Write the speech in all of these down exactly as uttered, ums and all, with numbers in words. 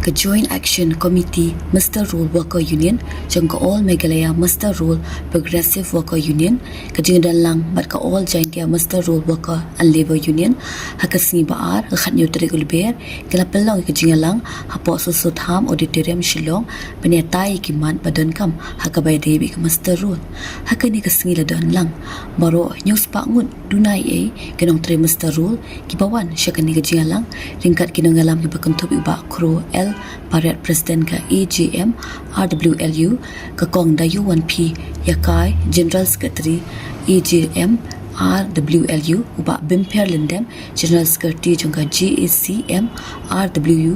Ka Joint Action Committee Muster Roll Worker Union jong ka All Meghalaya Muster Roll Progressive Worker Union, ka jingdon lang bad ka All Jaintia Muster Roll Worker and Labour Union, ha ka sngi ba ar, ka khatnyiw tarik u Lber, ka la pynlong ïa ka jingïalang hapoh Soso Tham Auditorium, Shillong, ban ïatai ïa ki mat ba donkam ha kaba ïadei bad ka muster roll. Ha kane ka sngi la don lang baroh hynñiew spah ngut duna eiei ki nongtrei muster roll kiba wan sha kane ka jingïalang, ryngkat ki nongïalam kiba kynthup ïa u Bah Kro L Pariat, President ka A J M R W L U, ka Kong Dayu Wanphi Ïakai, General Secretary A J M R W L U, u Bah Bimpher Lyndem, General Secretary jong ka J A C M R W U,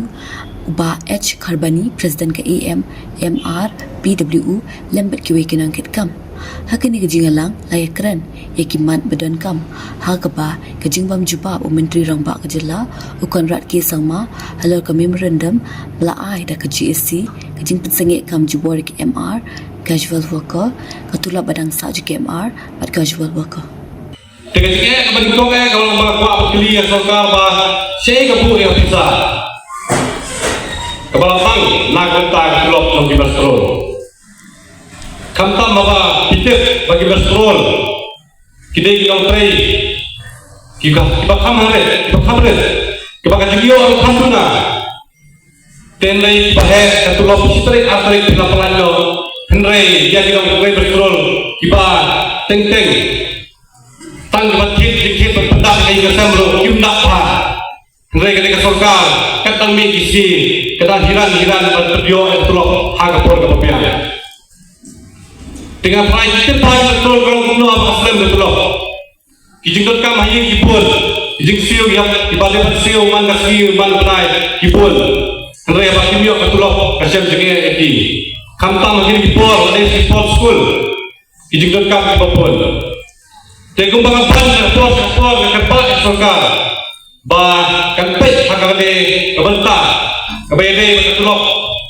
u Bah H Kharbani, President ka A M M R P W U, lem bad kiwei ki nongkitkam. Ha kane ka jingïalang la ïakren ïa ki mat ba donkam, ha kaba ka jingbym jubab u Myntri Rangbah ka jylla, u Conrad K Sangma, halor ka memorandum ba la ai da ka G S C, ka jingpynsangeh kam jubor ïa ki M R, casual worker, ka tulop ba dang sah jong ki M R bad casual worker. Te ka jingeh kaba nyngkong eh, kaba long ba la kwah ban kylli ïa ka sorkar ba shaei ka buh ïa ka pisa kaba la pang na ka bynta ka tulop jong ki muster roll. Khamtam haba phi tip ba ki muster roll ki dei ki nongtrei kiba, kiba kham harit, kiba kham rit, kiba ka jingïoh ruh kham duna. Te hynrei kiba heh ka tulop shi tarik ar tarik phi la pynlait noh. Hynrei ïa ki nongtrei muster roll kiba teng teng tang kiba thied jingthied ban pyndap ïa ka ïing ka sem ruh kim dap bha. Hynrei kane ka sorkar kat dang mih ki sngi ka dang hiran hiran ban pynïoh ïa ka tulop ha ka por kaba biang. Te nga tharai ki tip bha ki muster roll ka long kumno haba ka slem ka tulop. Ki jingdonkam ha ïing ki bun, ki jingsiew ïa kiba dei ban siew man ka sngi man ka bnai ki bun. Hynrei haba kim ïoh ka tulop ka shem jingeh ïa ki. Khamtam ha kine ki por, lane ki por skul, ki jingdonkam kiba bun. Te kumba nga ban ha ka por sha ka por nga kyrpad ïa ka sorkar ba kan peit ha kane ka bynta kaba ïadei bad ka tulop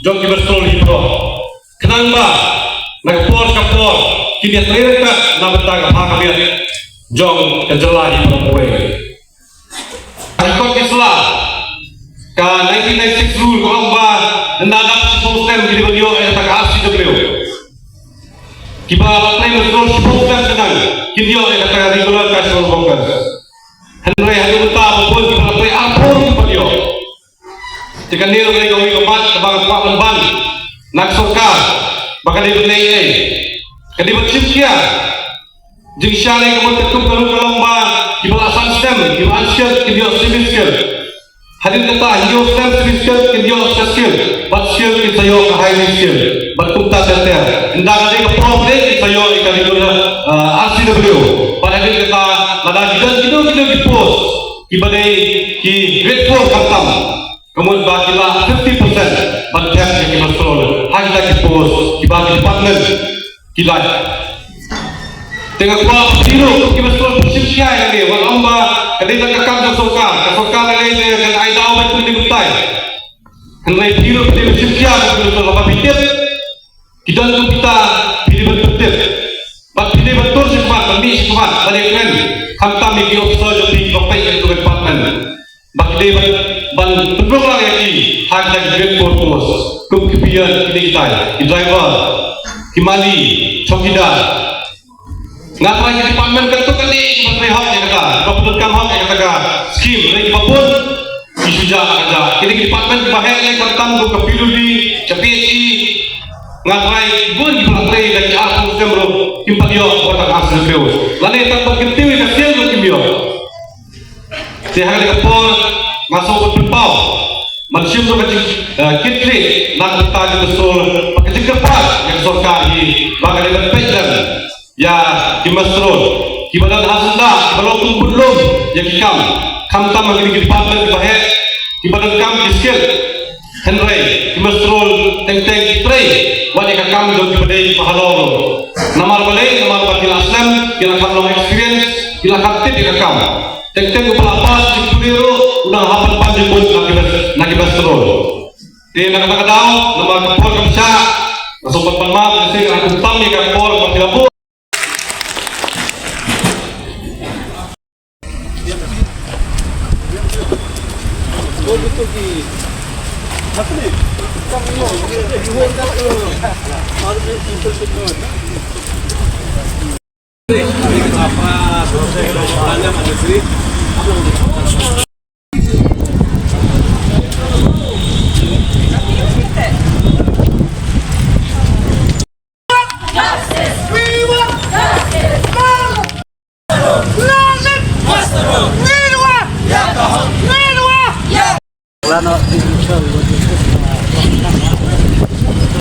jong ki muster roll hi baroh, khnang ba na ka por sha ka por kin ïatrei ryngkat na ka bynta ka bha ka miat jong ka jylla hi baroh kawei. Ha ka kot ki sla, ka nineteen ninety-six rule ka ong ba ynda dap shiphew snem ki dei ban ïoh ïa kata ka R C W. Kiba la trei muster roll shiphew snem sha nang kin ïoh ïa kata ka regular casual workers. Hynrei haduh mynta ba bun kiba la trei arphew ruh kim pat ïoh. Te kane ruh ka dei kawei ka mat kaba nga kwah ban ban na ka sorkar ba ka dei ban leh ei ei. Ka dei ban shim khia. Jingshai ka mut katkum ka ruh ka long ba kiba la san snem, kiba unskilled kin ïoh semi skilled. Hadien kata, hynñiew snem semi skilled kin ïoh skilled, bad skilled kin sa ïoh ka highly skilled, bad kumta ter ter. Ynda ka dei ka por ba dei kin sa ïoh ïa ka regular, ah, R C W. Bad hadien kata, lada ki don kino kino ki post kiba dei ki grade four khamtam, ka mut ba ki lah fifty percent ban thep ïa ki muster roll ha kita ki post kiba ki department ki lah. Te nga kwah phi ruh ki muster roll phin shim khia ïa kane, wat ong ba ka dei tang ka kam jong sorkar, ka sorkar ka dei kan ai daw ban pynlong kumtai. Hynrei phi ruh phi dei ban shim khia ïa kane, haba phi tip ki don kum kita phi dei ban pyntip. Bad phi dei ban tur shakhmat, ban mih shakhmat, ban ïakren khamtam ïa ki officer jong phi kiba peit ïa katu ka department. Ba ki dei ban, ban pynrung lang ïa ki ha kita ki grade four post, kum ki paian, ki dei kitai, ki driver, ki mali, chowkidar. Nga tharai ki department katto katne kiba trei hok ïa kata, kiba pyndonkam hok ïa kata ka scheme, hynrei kiba bun ki shu jah la ka jah. Ki dei ki department kiba heh lei khamtam kum ka P W D, ka P H E. Nga tharai bun kiba la trei da ki arphew snem ruh kim pat ïoh wat tang arphew snem. Lane tang ban kyntiew ïa ka sien ruh kim ïoh. Te ha kane ka por nga sngewbha ban pynpaw, ban shim ruh ka jing, eh, kit khlieh na ka bynta jong ka sorkar, bad ka jingkyrpad ïa ka sorkar hi ba ka dei ban peit lem ïa ki muster roll kiba don ha syndah, kiba long kum budlum ïa ki kam, khamtam ha kine ki department kiba heh, kiba donkam ki skill. Hynrei ki muster roll teng teng ki trei wat ïa ka kam jong kiba dei kiba halor. Namar balei? Namar ba ki la slem, ki la kham long experience, ki la kham tip ïa ka kam. Teng teng uba la pass jingpule ruh u dang hap ban pan jingmut na ki bus, na ki muster roll. Te na kata ka daw, namar ka por kam shah, nga sngewbha ban map, nga sngewbha ban kyntam ïa ka por ba ki la buh.